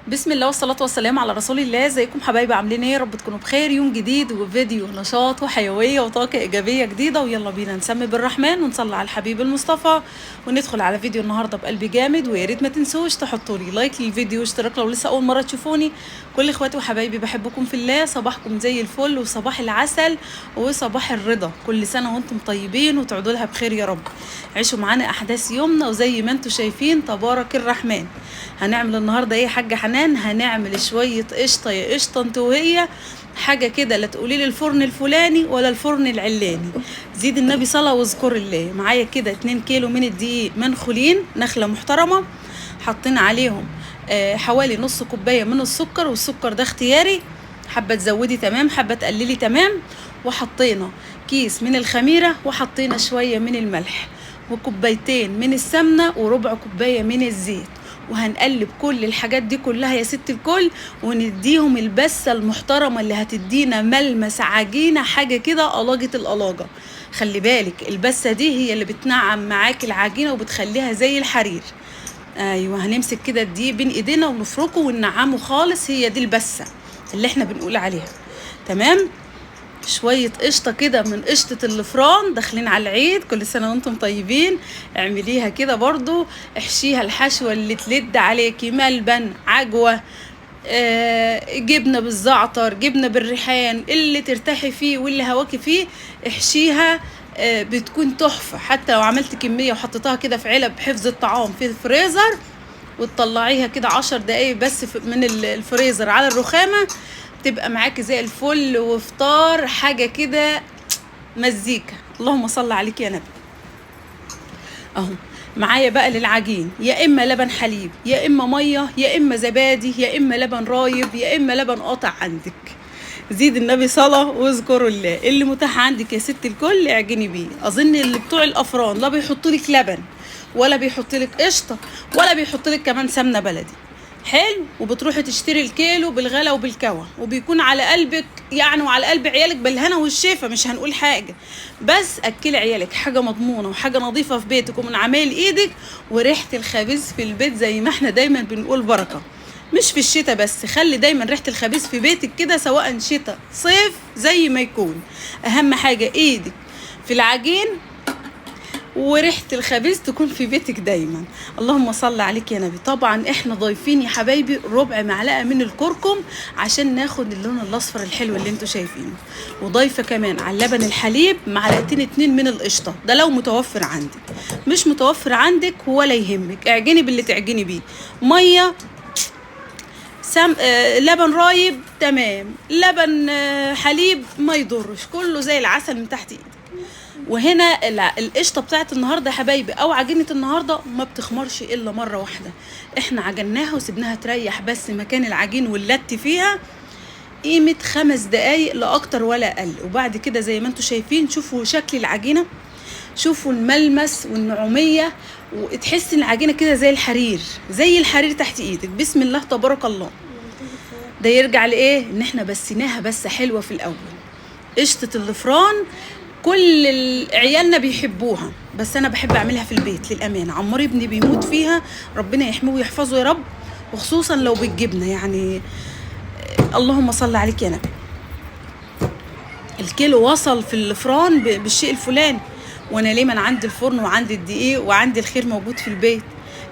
بسم الله والصلاة والسلام على رسول الله. ازيكم حبايبي، عاملين ايه؟ يا رب تكونوا بخير. يوم جديد وفيديو نشاط وحيوية وطاقة ايجابية جديدة، ويلا بينا نسمي بالرحمن ونصلي على الحبيب المصطفى وندخل على فيديو النهاردة بقلب جامد. ويا ريت ما تنسوش تحطوا لي like للفيديو واشتراك لو لسه اول مرة تشوفوني. كل اخواتي وحبايبي بحبكم في الله، صباحكم زي الفل وصباح العسل وصباح الرضا. كل سنة وانتم طيبين وتعودوا لها بخير يا رب. عيشوا معانا احداث يومنا، وزي ما انتم شايفين تبارك الرحمن. هنعمل النهارده ايه يا حاجة حنان؟ هنعمل شوية قشطه يا قشطه انت وهي، حاجة كده لا تقولي لي الفرن الفلاني ولا الفرن العلاني. زيد النبي صلاة واذكر الله. معايا كده 2 كيلو من الدقيق منخولين، نخله محترمه، حاطين عليهم حوالي نص كوباية من السكر، والسكر ده اختياري، حابة تزودي تمام، حابة تقللي تمام. وحطينا كيس من الخميره، وحطينا شوية من الملح، وكوبايتين من السمنة، وربع كوباية من الزيت. وهنقلب كل الحاجات دي كلها يا ست الكل، ونديهم البسه المحترمة اللي هتدينا ملمس عجينه، حاجة كده قلاجه القلاجه. خلي بالك البسه دي هي اللي بتنعم معاك العجينة وبتخليها زي الحرير. ايوه، هنمسك كده الدقيق بين ايدينا ونفركه وننعمه خالص، هي دي البسه اللي احنا بنقول عليها. تمام. شوية قشطة كده من قشطة الفران، داخلين على العيد، كل سنة وانتم طيبين. اعمليها كده برضو، احشيها الحشوة اللي تلد عليكي، ملبن، عجوة، جبنة بالزعتر، جبنة بالريحان، اللي ترتاحي فيه واللي هواكي فيه احشيها. بتكون تحفة. حتى لو عملت كمية وحطيتها كده في علب حفظ الطعام في الفريزر، وتطلعيها كده 10 دقايق بس من الفريزر على الرخامة، تبقى معاكي زي الفل وفطار، حاجة كده مزيكا. اللهم صل عليك يا نبي. اهو معايا بقى للعجين، يا اما لبن حليب، يا اما مية، يا اما زبادي، يا اما لبن رايب، يا اما لبن قاطع عندك. زيد النبي صلاة واذكروا الله. اللي متاح عندك يا ست الكل اعجني بيه. اظن اللي بتوع الافران لا بيحطوا لك لبن، ولا بيحط لك قشطه، ولا بيحط لك كمان سمنه بلدي. حلو. وبتروحي تشتري الكيلو بالغلا وبالكوى، وبيكون على قلبك يعني وعلى قلب عيالك بالهنا والشفا، مش هنقول حاجة، بس اكلي عيالك حاجة مضمونه وحاجه نظيفة في بيتك ومن عمايل ايدك، وريحه الخبيز في البيت زي ما احنا دايما بنقول بركة. مش في الشتاء بس، خلي دايما ريحه الخبيز في بيتك كده، سواء شتاء صيف زي ما يكون. اهم حاجة ايدك في العجين وريحة الخبيز تكون في بيتك دايما. اللهم صل عليك يا نبي. طبعا احنا ضايفين يا حبايبي ربع معلقة من الكركم عشان ناخد اللون الاصفر الحلو اللي انتوا شايفينه، وضايفة كمان على اللبن الحليب معلقتين 2 من القشطة، ده لو متوفر عندك. مش متوفر عندك ولا يهمك، اعجني باللي تعجني بيه. مية سم... لبن رايب تمام، لبن حليب ما يضرش، كله زي العسل من تحت ايدك. وهنا القشطه بتاعت النهارده يا حبايبي او عجينه النهارده ما بتخمرش الا مرة واحدة. احنا عجناها وسبناها تريح بس مكان العجين واللت فيها قيمة 5 دقايق لا اكتر ولا اقل. وبعد كده زي ما انتم شايفين، شوفوا شكل العجينة، شوفوا الملمس والنعوميه، وتحس ان العجينة كده زي الحرير، زي الحرير تحت ايدك. بسم الله تبارك الله. ده يرجع لايه؟ ان احنا بسيناها بس حلوة في الاول. قشطه الفران كل عيالنا بيحبوها، بس انا بحب اعملها في البيت للامانة. عمار ابني بيموت فيها، ربنا يحميه ويحفظه يا رب، وخصوصا لو بالجبنه يعني. اللهم صل عليك يا نبي. الكيلو وصل في الفران بالشيء الفلاني، وانا ليه ما انا عندي الفرن وعندي الدقيق وعندي الخير موجود في البيت.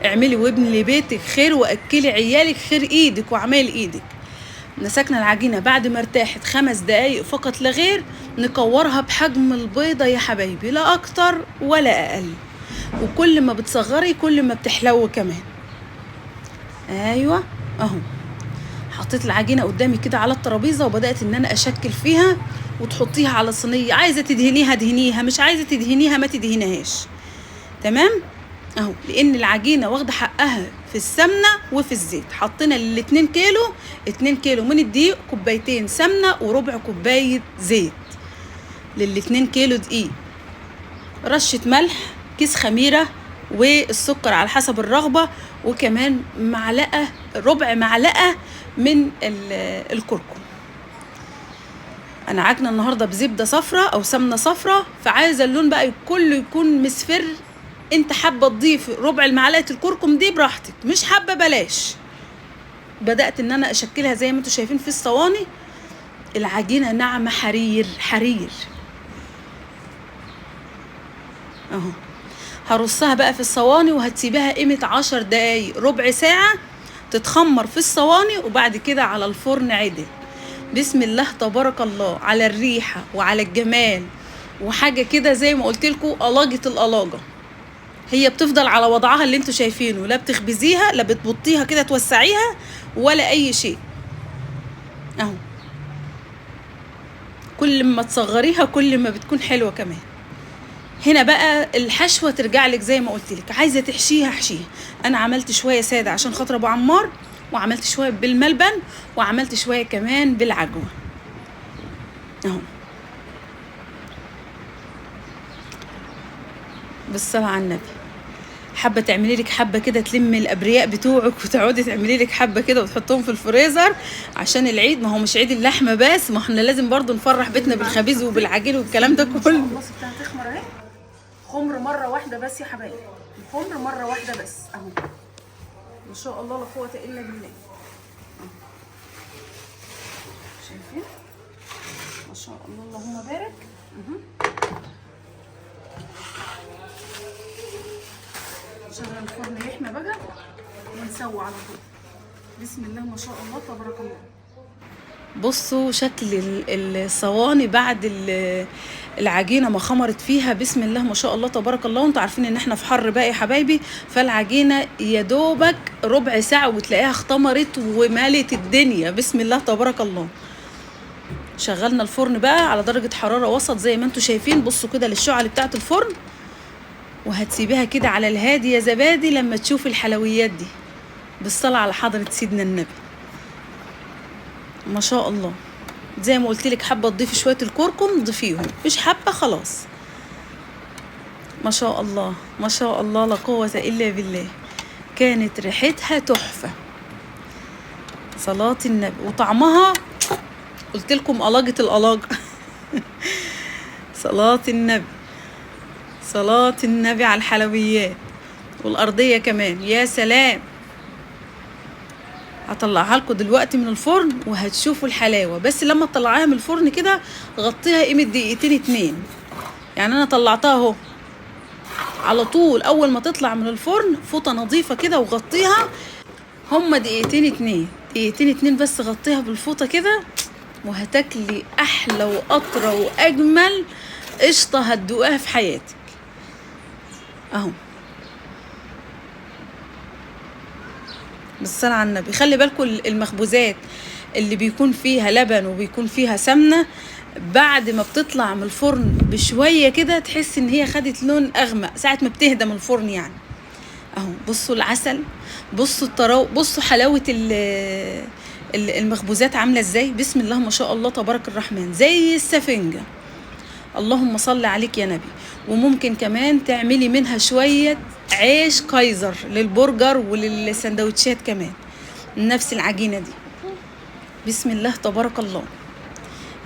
اعملي وابني لبيتك خير، واكلي عيالك خير ايدك وعمال ايدك. مسكنا العجينة بعد ما ارتاحت 5 دقايق فقط لا غير، نكورها بحجم البيضة يا حبايبي، لا أكتر ولا أقل. وكل ما بتصغري كل ما بتحلو كمان. أيوة أهو، حطيت العجينة قدامي كده على الترابيزة وبدأت إن أنا أشكل فيها. وتحطيها على صينية، عايزة تدهنيها دهنيها، مش عايزة تدهنيها ما تدهنيهاش. تمام اهو، لان العجينة واخده حقها في السمنة وفي الزيت. حطينا ال2 كيلو، 2 كيلو من الدقيق، كوبايتين سمنه، وربع كوباية زيت لل2 كيلو دقيق، رشه ملح، كيس خميره، والسكر على حسب الرغبة، وكمان معلقه، ربع معلقه من الكركم. انا عجنه النهارده بزبده صفراء او سمنه صفراء، فعايزه اللون بقى كله يكون مصفر انت حابة تضيف ربع المعلقة الكركم دي براحتك، مش حابة بلاش. بدات ان انا اشكلها زي ما انتم شايفين في الصواني. العجينة ناعمة حرير حرير اهو. هرصها بقى في الصواني وهتسيبها قيمة 10 دقايق ربع ساعة تتخمر في الصواني، وبعد كده على الفرن عدل. بسم الله تبارك الله على الريحة وعلى الجمال، وحاجه كده زي ما قلت لكم قلاجه القلاجه. هي بتفضل على وضعها اللي انتوا شايفينه، لا بتخبزيها لا بتبطيها كده توسعيها ولا اي شيء اهو. كل ما تصغريها كل ما بتكون حلوة كمان. هنا بقى الحشوه ترجع لك زي ما قلت لك، عايزه تحشيها احشيها. انا عملت شوية ساده عشان خاطر ابو عمار، وعملت شوية بالملبن، وعملت شوية كمان بالعجوه اهو. بالصلاة على النبي. حابة تعملي لك حبه كده تلمي الابرياء بتوعك وتقعدي تعملي لك حبه كده وتحطهم في الفريزر عشان العيد. ما هو مش عيد اللحمة بس، ما احنا لازم برضو نفرح بيتنا بالخبيز وبالعجين والكلام ده كله. الله سبتها تخمر اهي، خمر مرة واحدة بس يا حبايبي، الخمر مرة واحدة بس اهو. ما شاء الله لا قوة الا بالله. شايفين؟ ما شاء الله اللهم بارك. شغل الفرن يحمى بقى ونسوي على طول. بسم الله ما شاء الله تبارك الله. بصوا شكل الصواني بعد العجينة ما خمرت فيها، بسم الله ما شاء الله تبارك الله. وانتوا عارفين ان احنا في حر بقى يا حبايبي، فالعجينه يا دوبك ربع ساعة وتلاقيها اختمرت ومالت الدنيا، بسم الله تبارك الله. شغلنا الفرن بقى على درجه حرارة وسط زي ما انتوا شايفين. بصوا كده للشعل بتاعه الفرن، وهتسيبيها كده على الهادي يا زبادي لما تشوفي الحلويات دي. بالصلاة على حضرة سيدنا النبي. ما شاء الله. زي ما قلت لك حابة تضيفي شوية الكركم ضيفيهم، مش حابة خلاص. ما شاء الله ما شاء الله لا قوة إلا بالله. كانت ريحتها تحفة، صلاة النبي، وطعمها قلت لكم قلاجة القلاجة. صلاة النبي، صلاة النبي على الحلويات والأرضية كمان، يا سلام. هطلعها لكم دلوقتي من الفرن وهتشوفوا الحلاوة. بس لما تطلعيها من الفرن كده غطيها قيمة دقيقتين اتنين، يعني انا طلعتها اهو على طول. اول ما تطلع من الفرن فوطة نظيفة كده وغطيها، هما دقيقتين اتنين، دقيقتين اتنين بس غطيها بالفوطة كده، وهتاكلي احلى واطرى واجمل قشطة هتدوقها في حياتك اهو. بالصلاة على النبي. خلي بالكم المخبوزات اللي بيكون فيها لبن وبيكون فيها سمنة، بعد ما بتطلع من الفرن بشوية كده تحس ان هي خدت لون اغمق ساعة ما بتهدى من الفرن يعني اهو. بصوا العسل، بصوا الطراوة، بصوا حلاوة المخبوزات عاملة ازاي. بسم الله ما شاء الله تبارك الرحمن، زي السفنجة. اللهم صل عليك يا نبي. وممكن كمان تعملي منها شوية عيش كايزر للبرجر وللسندوتشات كمان، نفس العجينة دي. بسم الله تبارك الله.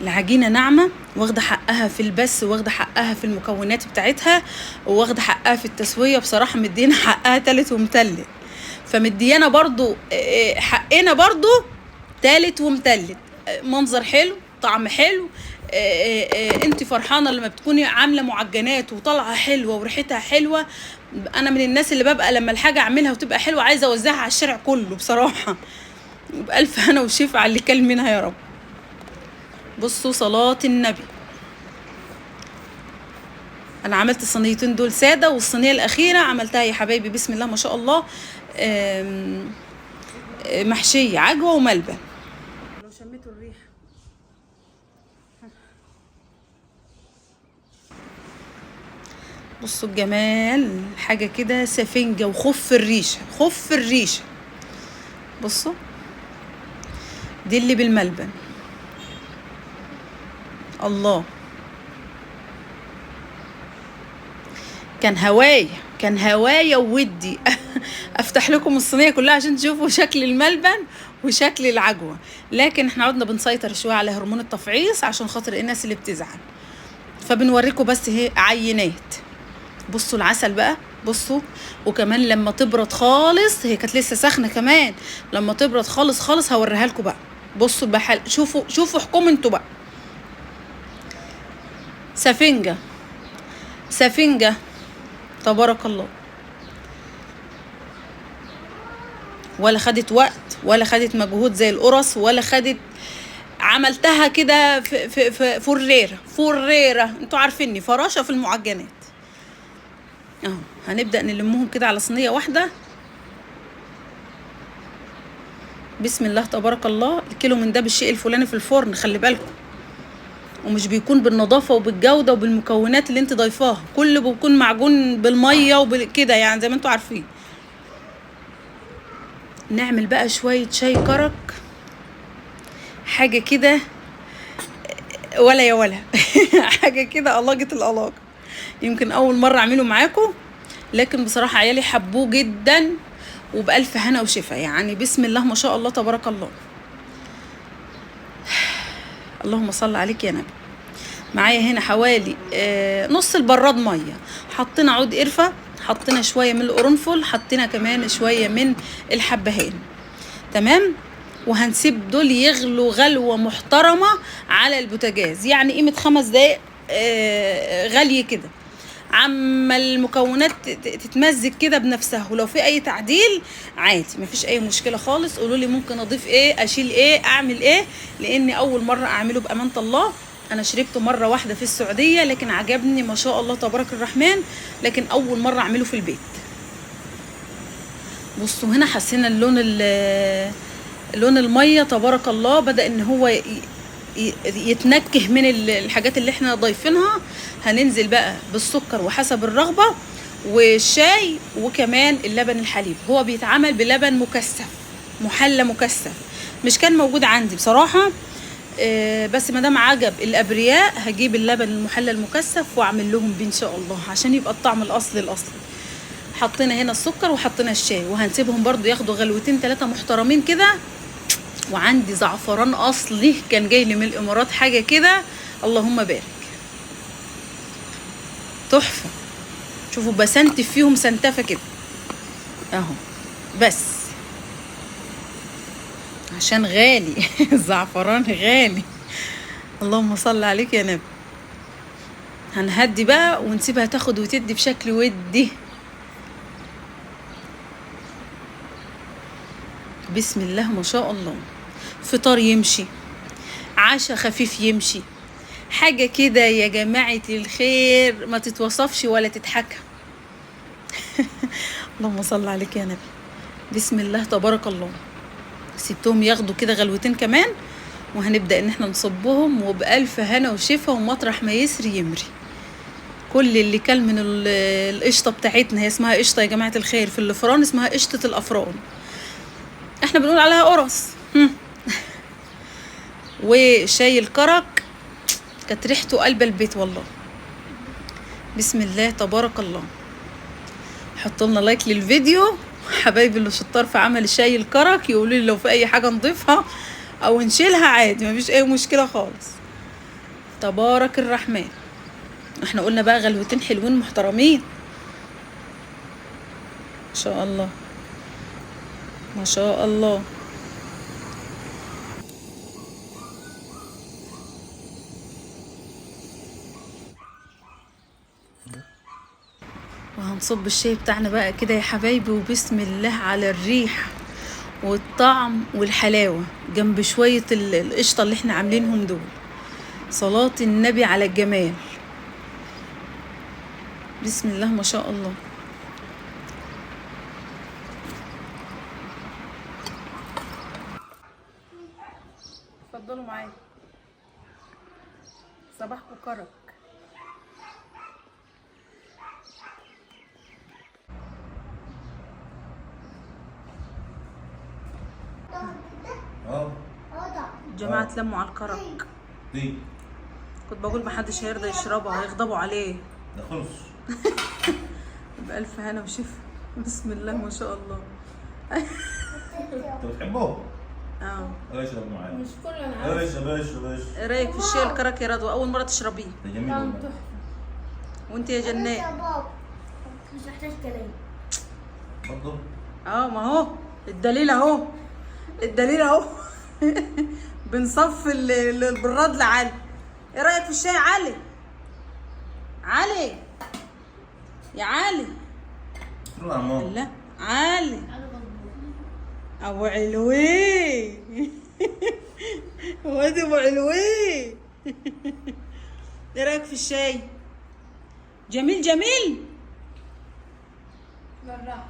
العجينة ناعمة، واخدة حقها في البس، واخدة حقها في المكونات بتاعتها، واخدة حقها في التسوية. بصراحة مدينا حقها تالت ومتلت، فمديانا برضو حقنا برضو تالت ومتلت. منظر حلو، طعم حلو، انت فرحانة لما بتكوني عامله معجنات وطالعه حلوة وريحتها حلوة. انا من الناس اللي ببقى لما الحاجة اعملها وتبقى حلوة عايزه اوزعها على الشارع كله بصراحة. وبألف هنا وشفا على اللي كل منها يا رب. بصوا صلاة النبي. انا عملت الصينيتين دول ساده، والصينيه الاخيرة عملتها يا حبايبي بسم الله ما شاء الله محشيه عجوه وملبن. لو شميتوا الريحة بصوا الجمال، حاجة كده سفنجه وخف الريشة، خف الريشة. بصوا دي اللي بالملبن. الله، كان هوايا، كان هوايا وودي افتح لكم الصينية كلها عشان تشوفوا شكل الملبن وشكل العجوه، لكن احنا عدنا بنسيطر شوية على هرمون التفعيص عشان خاطر الناس اللي بتزعل، فبنوريكم بس هي عينات. بصوا العسل بقى، بصوا، وكمان لما تبرد خالص، هي كانت لسه سخنة كمان، لما تبرد خالص خالص هوريها لكم بقى. بصوا بحل، شوفوا شوفوا احكموا انتوا بقى. سفنجه سفنجه، تبارك الله. ولا خدت وقت ولا خدت مجهود زي القرص، ولا خدت، عملتها كده في في في فريره فريره، انتوا عارفيني فراشه في المعجنات. اهو هنبدا نلمهم كده على صينية واحدة. بسم الله تبارك الله. الكيلو من ده بالشيء الفلاني في الفرن، خلي بالكم، ومش بيكون بالنظافة وبالجوده وبالمكونات اللي انت ضايفاها، كله بيكون معجون بالمية وبكده، يعني زي ما انتوا عارفين. نعمل بقى شوية شاي كرك، حاجة كده ولا يا ولا حاجة كده علاقة العلاقة. يمكن اول مرة اعمله معاكم، لكن بصراحة عيالي حبوه جدا، وبالف هنا وشفا يعني. بسم الله ما شاء الله تبارك الله، اللهم صل عليك يا نبي. معايا هنا حوالي نص البراد مية، حطينا عود قرفه، حطينا شوية من القرنفل، حطينا كمان شوية من الحبهان، تمام. وهنسيب دول يغلوا غلوه محترمه على البوتاجاز، يعني قيمة 5 دقايق غلي كده، عما المكونات تتمزج كده بنفسها. ولو في اي تعديل عادي، مفيش اي مشكلة خالص، قولوا لي ممكن اضيف ايه، اشيل ايه، اعمل ايه، لاني اول مرة اعمله بامانه الله. انا شربته مرة واحدة في السعودية، لكن عجبني ما شاء الله تبارك الرحمن، لكن اول مرة اعمله في البيت. بصوا هنا حسينا اللون، لون المية تبارك الله بدا ان هو يتنكه من الحاجات اللي احنا ضايفينها. هننزل بقى بالسكر وحسب الرغبة، والشاي، وكمان اللبن الحليب. هو بيتعمل بلبن مكثف، محلى مكثف، مش كان موجود عندي بصراحة، بس ما دام عجب الابرياء هجيب اللبن المحلى المكثف واعمل لهم بيه ان شاء الله، عشان يبقى الطعم الاصلي الاصلي. حطينا هنا السكر وحطينا الشاي، وهنسيبهم برضو ياخدوا غلوتين 3 محترمين كده. وعندي زعفران اصلي كان جاي لي من الامارات، حاجة كده اللهم بارك، تحفة. شوفوا بسنتف فيهم سنتفه كده اهو، بس عشان غالي الزعفران غالي. اللهم صل عليك يا نبي. هنهدي بقى ونسيبها تاخد وتدي بشكل ودي. بسم الله ما شاء الله. فطار يمشي، عشاء خفيف يمشي، حاجة كده يا جماعة الخير ما تتوصفش ولا تتحكى. اللهم صل عليك يا نبي. بسم الله تبارك الله. سبتهم ياخدوا كده غلوتين كمان، وهنبدأ ان احنا نصبهم، وبألف هنا وشفا، ومطرح ما يسري يمري. كل اللي كل من القشطة بتاعتنا، هي اسمها قشطة يا جماعة الخير، في الفران اسمها قشطة الأفران، احنا بنقول عليها قرص. وشاي الكرك كانت ريحته قلب البيت والله. بسم الله تبارك الله. حطوا لنا لايك للفيديو حبايبي اللي شطار في عمل شاي الكرك، يقولوا لي لو في اي حاجة نضيفها او نشيلها عادي، مفيش اي مشكلة خالص. تبارك الرحمن. احنا قلنا بقى غلوتين حلوين محترمين ما شاء الله ما شاء الله. وهنصب الشاي بتاعنا بقى كده يا حبايبي، وبسم الله على الريحة والطعم والحلاوة جنب شوية القشطة اللي احنا عاملينهم دول. صلاة النبي على الجمال. بسم الله ما شاء الله. اتفضلوا معايا، صباحكم كرك. الجماعة اتلموا على الكرك. دي كنت بقول محدش هيرضى يشربها، هيغضبوا عليه. ده خلص. بألف هنا وشفا. بسم الله ما شاء الله. انت بتحبه؟ اه اشرب معايا. مش كله انا عارف. اشرب اشرب اشرب. ايه رايك في الشاي الكرك يا رضوى؟ اول مرة تشربيه. ده جميل طعم والله. تحفة. وانت يا جنات؟ مش محتاج كلام. برضه اه ما هو الدليل اهو، الدليل اهو. بنصف البراد لعلي. ايه رايك في الشاي يا علي؟ علي يا علي. روح يا ماما. لا علي ابو علوي. وادي ابو علوي. ايه رايك في الشاي؟ جميل جميل.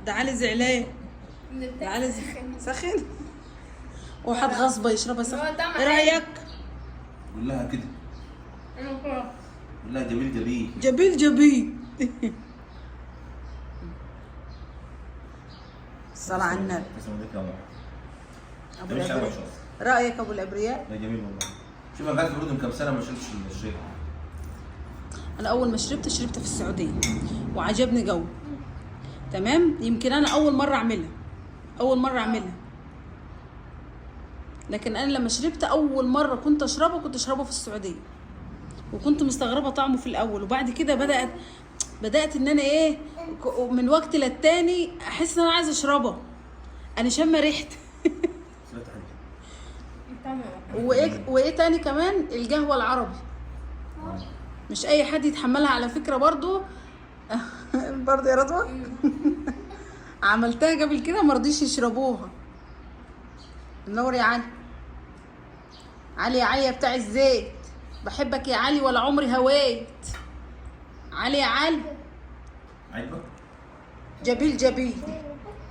ده علي زعلان، ده علي سخن وحد غصبه يشربها سخن. ايه رايك؟ قول لها كده، قول لها جميل جميل. جميل جميل. الصلاة على النبي. تسلم ايديك يا ماما. أبو ده مش الأبرياء. وحش اصلا. رأيك أبو الأبرياء؟ ده جميل والله. شوف انا قاعد في الاردن كام سنة ما شربتش الشاي. أنا أول ما شربت شربت في السعودية وعجبني جو. تمام؟ يمكن أنا أول مرة أعملها. أول مرة أعملها. لكن أنا لما شربت أول مرة كنت أشربه، كنت أشربه في السعودية. وكنت مستغربة طعمه في الأول، وبعد كده بدأت إن أنا إيه، من وقت للتاني أحس إن أنا عايزة أشربه. أنا شامة ريحته. سمعت حاجة. وايه تاني كمان؟ القهوة العربي مش اي حد يتحملها على فكرة. برضو برضو يا رضوى عملتها قبل كده ما رضيش يشربوها. منور يا علي. علي يا علي يا بتاع الزيت، بحبك يا علي ولا عمري هويت. علي يا علي. عاجبك؟ جبيل جبيل.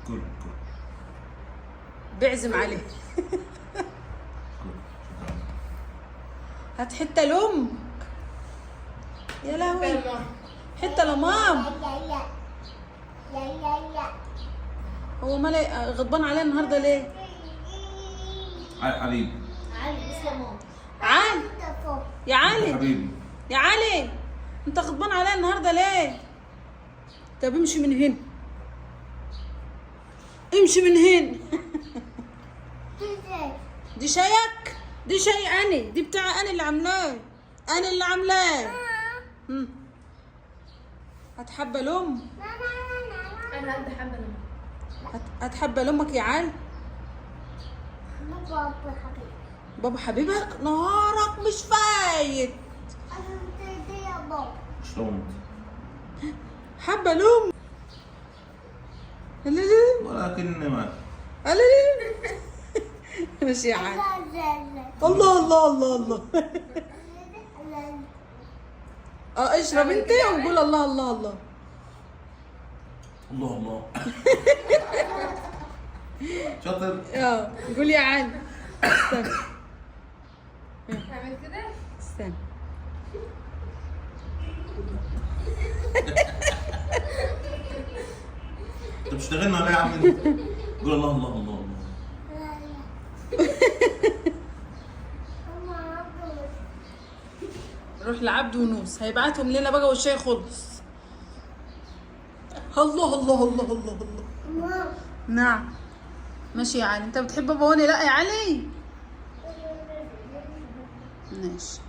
كل كل بعزم عليه. كل. شكرا. هات حتة لامك. يا لهوي، حتة لمام. هو مالي غضبان عليا النهارده ليه؟ علي حبيبي. علي بس يا ماما. علي يا علي. حبيبي يا علي، انت غضبان عليا النهارده ليه؟ طب امشي من هنا، امشي من هنا. دي شايك، دي شاي انا، دي بتاع انا اللي عاملاه، انا اللي عاملاه. هتحب لام؟ انا عندي حبه لما. هتحب لامك يا علي؟ بابا حبيبك؟ نهارك مش فايت. اشربه انت. حبه لام. لا لا ولكن ما لا لا. ماشي يا علي. الله الله الله الله. اشرب انت وقول الله الله الله. الله الله. شاطر. قول يا علي. استنى. اعمل كده. استنى. انت بتشتغلنا ولا ايه يا عم انت؟ قول الله الله الله الله. روح لعبد ونوس هيبعتهم لنا بقى والشاي خلص. الله الله الله الله الله. نعم ماشي يا علي. انت بتحب بابا وانا لا يا علي؟ ماشي.